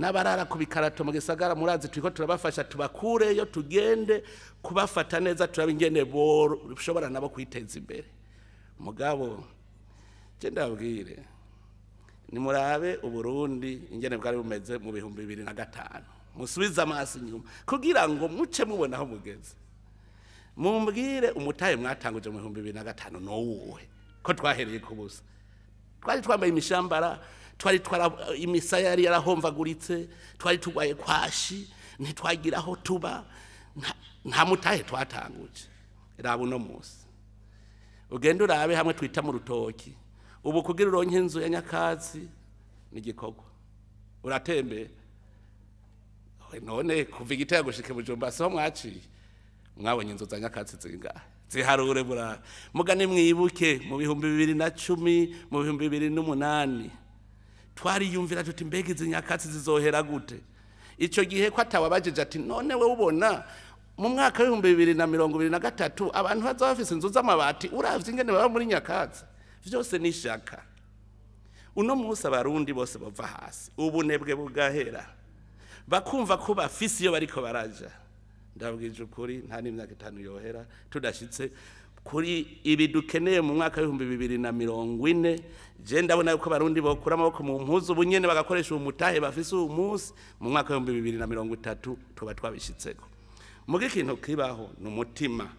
N'abarara ku bikarato mu gisagara murazi turiko turabafasha, tubakureyo, tugende kubafata neza, turabe ingene boshobora nabo kwiteza imbere. Mugabo je ndabwire, nimurabe Uburundi ingene bwari bumeze mu 2005, musubize amaso inyuma kugira ngo muce mubona aho mugeze. Mumbwire umutahe mwatanguje mu 2005 nowuhe, ko twahereye ku busa? Twari twambaye imishambara, twari twara imisaya yari yarahomvaguritse, twari turwaye kwashi, ntitwagira aho tuba, nta mutahe twatanguje. Raba uno munsi, ugende urabe hamwe twita mu rutoki. Ubu kugira uronke inzu ya nyakatsi ni igikorwa, uratembera. None kuva Igitega gushika Bujumbura siho mwaciye? Mwabonye inzu za nyakatsi zingahe? Ziharure burabe. Mugane mwibuke mu 2010, mu 2008, twariyumvira tuti: "Mbega izi nyakatsi zizohera gute?" Ico gihe ko atawabajije ati: "None we ubona mu mwaka w'2023 abantu bazoba bafise inzu z'amabati, uravye ingene baba muri nyakatsi?" Vyose ni ishaka. Uno munsi Abarundi bose bava hasi, ubunebwe bugahera, bakumva ko bafise iyo bariko baraja, ndabwije ukuri, nta n'imyaka 5 yohera tudashitse kuri ibi dukeneye mu mwaka w'2040. Je ndabona yuko Abarundi bokura amaboko mu mpuzu ubu nyene, bagakoresha umutahe bafise uyu munsi, mu mwaka w'2030 tuba twabishitseko. Muga ikintu kibaho ni umutima,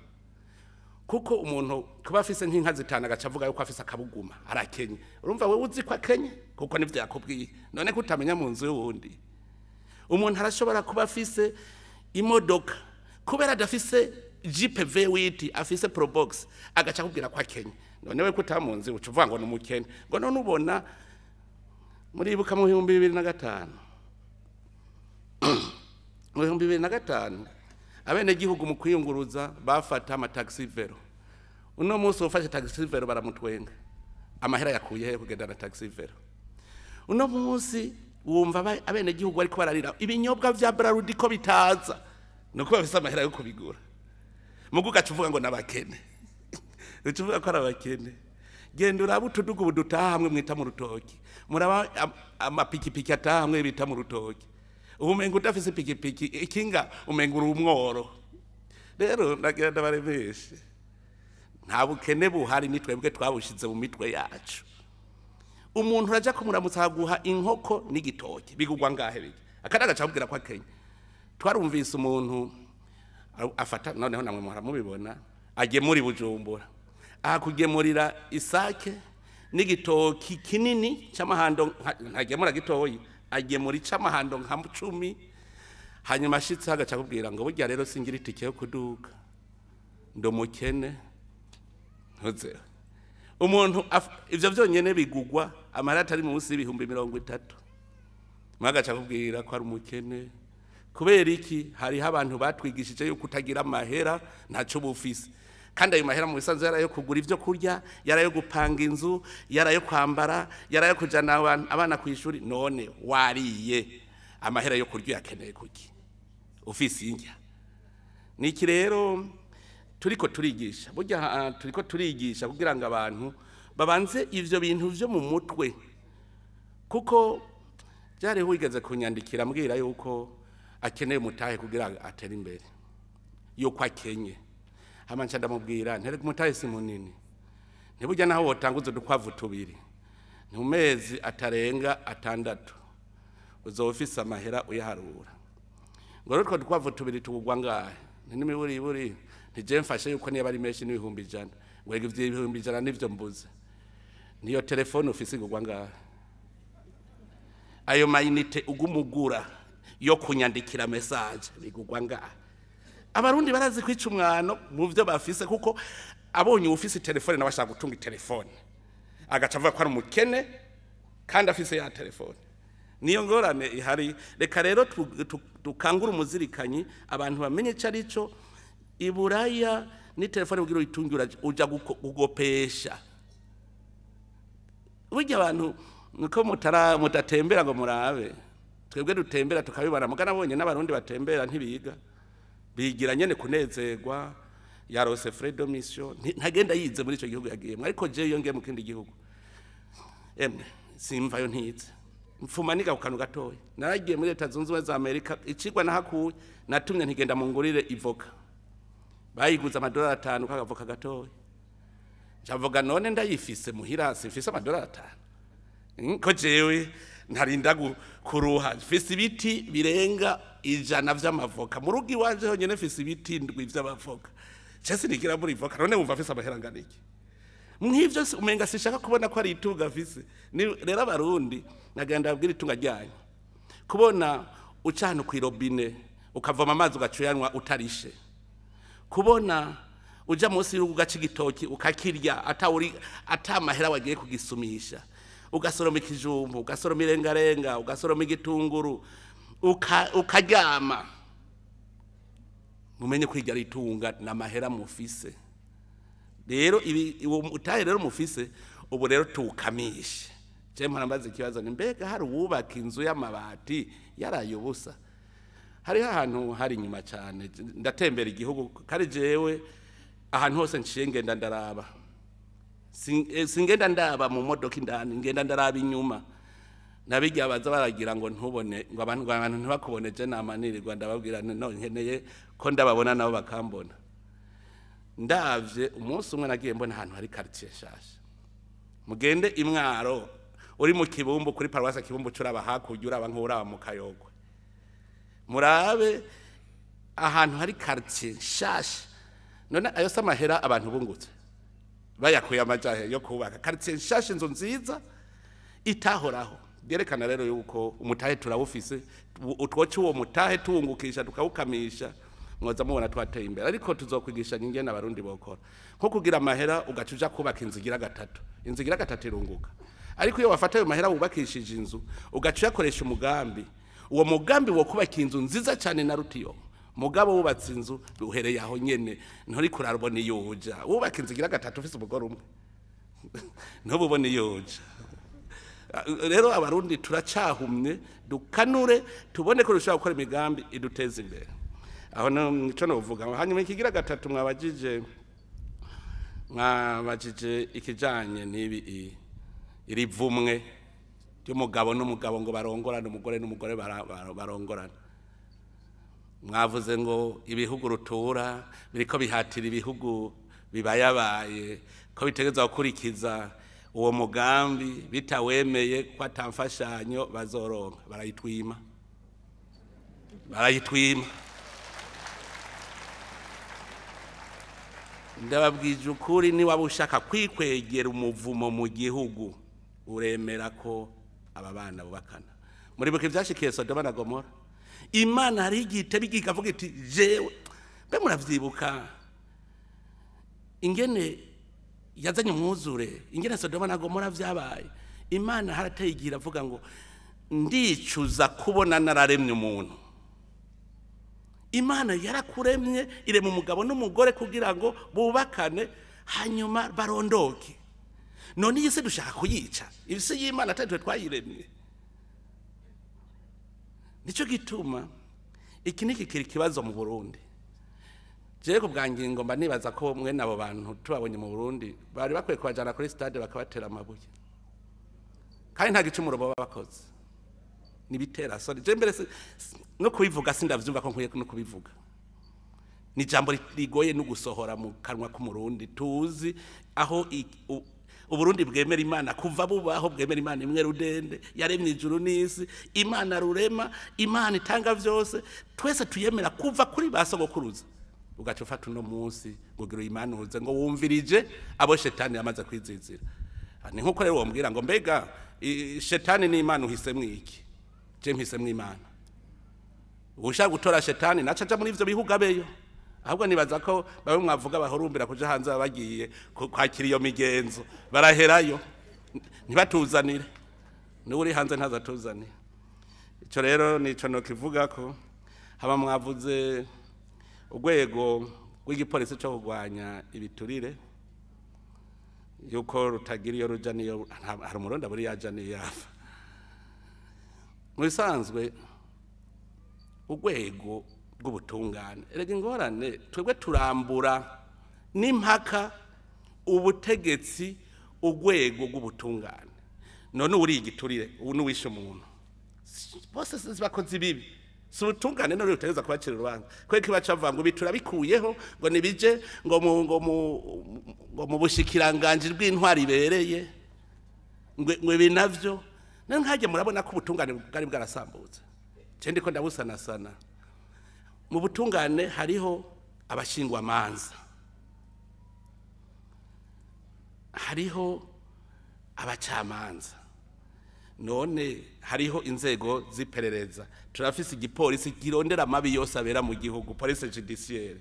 kuko umuntu kuba afise nk'inka zitanu agaca avuga yuko afise akabuguma, arakenye. Urumva wewe uzi ko akenye kuko nivyo yakubwiye, none ko utamenya mu nzu y'uwundi? Umuntu arashobora kuba afise imodoka, kubera adafise Jeep V8 afise Probox, agaca akubwira ko akenye. None we kutamunzi uca uvuga ngo ni umukene, ngo none ubona? Muribuka mu 2005, mu 2005 abenegihugu mu kwiyunguruza bafata amataxi vélo. Uno munsi ufashe taxi vélo baramutwenga. Amahera yakuye he kugenda na taxi vélo? Uno munsi wumva abenegihugu bariko bararira ibinyobwa vya Brarudi ko bitaza, nuko bafise amahera yo kubigura. Mugu ugaca uvuga ngo nabakene, uca uvuga ko ari abakene. Genda urabe utudugu ubu dutaha hamwe mwita mu rutoki, muraba amapikipiki ataha hamwe bita mu rutoki. Ubu umenga udafise ipikipiki, ikinga, umenga uri umworo. Rero ndagira ndabaremeshe, nta bukene buhari, ni twebwe twabushize mu mitwe yacu. Umuntu uraja kumuramutsa aguha inkoko n'igitoki bigugwa ngahe bijya, akandi agaca akubwira ko akenye. Twarumvise umuntu afata, noneho namwe muhora mubibona, agemura i Bujumbura, aha kugemurira isake n'igitoki kinini c'amahando, ntagemura gitoyi, agemura ic'amahando nka 10. Hanyuma ashitse agaca akubwira ngo: "Burya rero singira itike yo kuduga, ndi umukene." Ntuzeho umuntu ivyo vyonyene bigugwa amahera atari munsi y'30,000, mwagaca akubwira ko ari umukene. Kubera iki? Hariho abantu batwigishije yuko utagira amahera ntaco uba ufise. Kandi ayo mahera mu bisanzwe yari ayo kugura ivyo kurya, yari ayo gupanga inzu, yari ayo kwambara, yari ayo kujana abana ku ishuri. None wariye, amahera yo kurya uyakeneye kuki ufise indya? Niki rero turiko turigisha? Burya turiko turigisha kugira ngo abantu babanze ivyo bintu vyo mu mutwe, kuko byari wigeze kunyandikira ambwira yuko akeneye umutahe kugira ngo atere imbere, yuko akenye. Hama nca ndamubwira ntereka umutahe si munini, ntibujya naho wotanguza udukwavu tubiri, ni mu mezi atarenga 6 uzoba ufise amahera uyaharura. Ngo rero utwo dukwavu tubiri tugugwa ngahe? Nti n'imiburiburi, ntije mfashe yuko niba ari menshi n'100,000. Ngo ega ivyo 100,000 nivyo mbuze. Niyo telefone ufise igugwa ngahe? Ayo ma unités ugumugura yo kunyandikira message bigugwa ngahe? Abarundi barazi kwica umwano mu byo bafise, kuko abonye ufise telefone nawe ashaka gutunga telefone, agaca avuga ko ari umukene kandi afise ya telefone. Niyo ngorane ihari. Reka rero dukangure umuzirikanyi, abantu bamenye icyo ari cyo. Iburaya ni telefone kugira uyitunge uja kugopesha. Burya abantu nuko mutara mudatembera ngo murabe, twebwe dutembera tukabibona. Mugana abonye n'Abarundi batembera ntibiga, bigira nyene kunezerwa, yarose frais de mission, ntagenda yize muri ico gihugu yagiyemwo. Ariko je iyo ngiye mu kindi gihugu, emwe simvayo ntize. Mfuma niga ku kantu gatoya. Naragiye muri Leta Zunze Ubumwe za Amerika, icigwa nahakuye natumye ntigenda mu ngurire ivoka. Bayiguze amadolari 5 kagavoka gatoya. Ncavuga none ndayifise muhira sifise amadolari 5. Ko jewe ntarinda kuruha, mfise ibiti birenga 100 vy'amavoka. Mu rugo iwanje honyene mfise ibiti 7 vy'amavoka. Ce sinigira muri ivoka, none wumva mfise amahera angana iki? Mw'ivyo umenga sishaka kubona ko ari itunga mfise. Rero abarundi nagenda abwira itunga ryanyu. Kubona uca ahantu kw'irobine ukavoma amazi ugacuyanwa utarishe. Kubona uja munsi y'urugo ugaca igitoki ukakirya ata mahera wagiye kugisumisha. Ugasoroma ikijumbu, ugasoroma irengarenga, ugasoroma igitunguru, ukaryama. Mumenye ko iryo ari itunga n'amahera mufise. Rero ibi uwo mutahe rero mufise ubu rero tukamishe. Je mpora mbaza ikibazo ni mbega hari uwubaka inzu y'amabati yaraye ubusa? Hariho ahantu hari inyuma cyane, ndatembera igihugu kandi jewe ahantu hose nciye ngenda ndaraba. Singenda ndaba mu modoka indani, ngenda ndaraba inyuma. Nabijya baza baragira ngo ntubone, ngo abantu ntibakubone, je namanirirwa ndababwira no nkeneye ko ndababona nabo bakambona. Ndavye umunsi umwe nagiye mbona ahantu hari quartier nshasha. Mugende imwaro uri mu Kibumbu kuri paruwasi Kibumbu curaba hakurya uraba nk'uraba mu Kayogwe. Murabe ahantu hari quartier nshasha. None ayo samahera abantu bungutse bayakuye amajahe yo kubaka quartier nshasha, inzu nziza itahoraho. Byerekana rero yuko umutahe turawufise, utwoca uwo mutahe tuwungukisha tukawukamisha, mwoza mubona twateye imbere. Ariko tuzokwigisha ingene abarundi bokora. Nko kugira amahera ugaca uja kubaka inzu igira gatatu. Inzu igira gatatu irunguka. Ariko iyo wafata ayo mahera wubakishije inzu ugaca uyakoresha umugambi, uwo mugambi wo kubaka inzu nziza cyane na rutiyo. Mugabo wubatse inzu uhereye aho nyene nturi kurarubona iyo uja. Wubaka inzu igira gatatu ufise umugore umwe ntububone iyo uja. Rero abarundi turacahumye, dukanure tubone ko dushobora gukora imigambi iduteza imbere. Aho nico novuga. Hanyuma ikigira gatatu mwabajije ikijanye n'ibi irivumwe ry'umugabo n'umugabo ngo barongorane, umugore n'umugore barongorane. Mwavuze ngo ibihugu rutura biriko bihatira ibihugu bibayabaye ko bitegezwa gukurikiza uwo mugambi, bitawemeye ko atamfashanyo bazoronka. Barayitwima, barayitwima. Ndababwije ukuri, ni waba ushaka kwikwegera umuvumo mu gihugu uremera ko aba bana bubakana. Muribuka ivyashikiye Sodoma na Gomora? Imana hari igite bigiga avuga iti jewe, mbe muravyibuka ingene yazanye umwuzure, ingene Sodoma na Gomora vyabaye. Imana harateye igihe avuga ngo ndicuza kubona nararemye umuntu. Imana yarakuremye irema umugabo n'umugore kugira ngo bubakane hanyuma barondoke. None iyi se dushaka kuyica? Isi y'Imana atari twe twayiremye. Nico gituma iki niki kiri kibazo mu Burundi. Jewe ku bwa ngingo mba nibaza ko mwene abo bantu tubabonye mu Burundi bari bakwiye kubajana kuri stade bakabatera amabuye. Kandi nta gicumuro baba bakoze. Nibitera soni. Je mbere no kubivuga sindavyumva ko nkwiye no kubivuga. Ni jambo rigoye no gusohora mu kanwa k'umurundi. Tuzi aho Uburundi bwemera Imana kuva bubaho, bwemera Imana imwe rudende yaremye ijuru n'isi, Imana rurema, Imana itanga vyose, twese tuyemera kuva kuri basogokuruza. Ugaca ufata uno munsi ngo gira uyimanuze ngo wumvirije abo shetani yamaze kwizizira. Ni nkuko rero wombwira ngo mbega shetani ni Imana uhisemwe iki? Je mpisemwe Imana. Ushaka gutora shetani naca aja muri ivyo bihugu abeyo. Ahubwo nibaza ko bamwe mwavuga bahurumbira kuja hanze bagiye kwakira iyo migenzo baraherayo ntibatuzanire. N'uri hanze ntazatuzanire. Ico rero nico no kivuga ko haba mwavuze urwego rw'igipolisi cyo kurwanya ibiturire yuko rutagira iyo ruja niyo hari umuronda buri yaja niyo yafa. Mu bisanzwe urwego rw'ubutungane erega ingorane twebwe turambura n'impaka ubutegetsi urwego rw'ubutungane. None uri igiturire, ubu nuwishe umuntu, bose bakoze ibibi, si ubutungane none butegereza kubacira urubanza? Kubera ko baca bavuga ngo ibi turabikuyeho, ngo nibije ngo mu bushikiranganji bw'intwari ibereye, ngo ibi navyo none nkajye. Murabona ko ubutungane bwari bwarasambutse. Je ndiko ndabusanasana. Mu butungane hariho abashingwamanza, hariho abacamanza, none hariho inzego z'iperereza, turafise igipolisi girondera amabi yose abera mu gihugu, police judiciaire.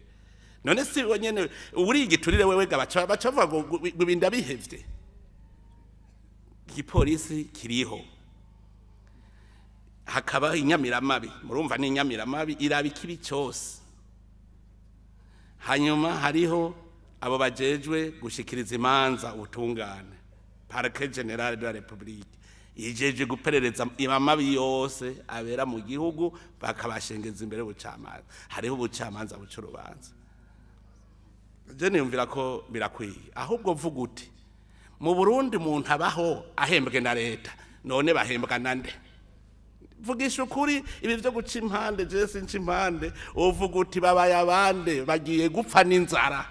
None si we nyene uri igiturire wewe ga baca bavuga ngo ibi ndabihevye? Igipolisi kiriho, hakaba inyamiramabi. Murumva, ni inyamiramabi iraba ikibi cyose. Hanyuma hariho abo bajejwe gushikiriza imanza ubutungane, Parquet Général de la République, ijeje guperereza amabi yose abera mu gihugu, bakabashengeza imbere y'ubucamanza. Hariho ubucamanza buca urubanza. Je niyumvira ko birakwiye. Ahubwo mvuga uti mu Burundi umuntu abaho ahembwe na leta, none bahembwa na nde? Vugisha ukuri, ibi byo guca impande, je sinca impande. Uvuga uti babaye abande bagiye gupfa n'inzara.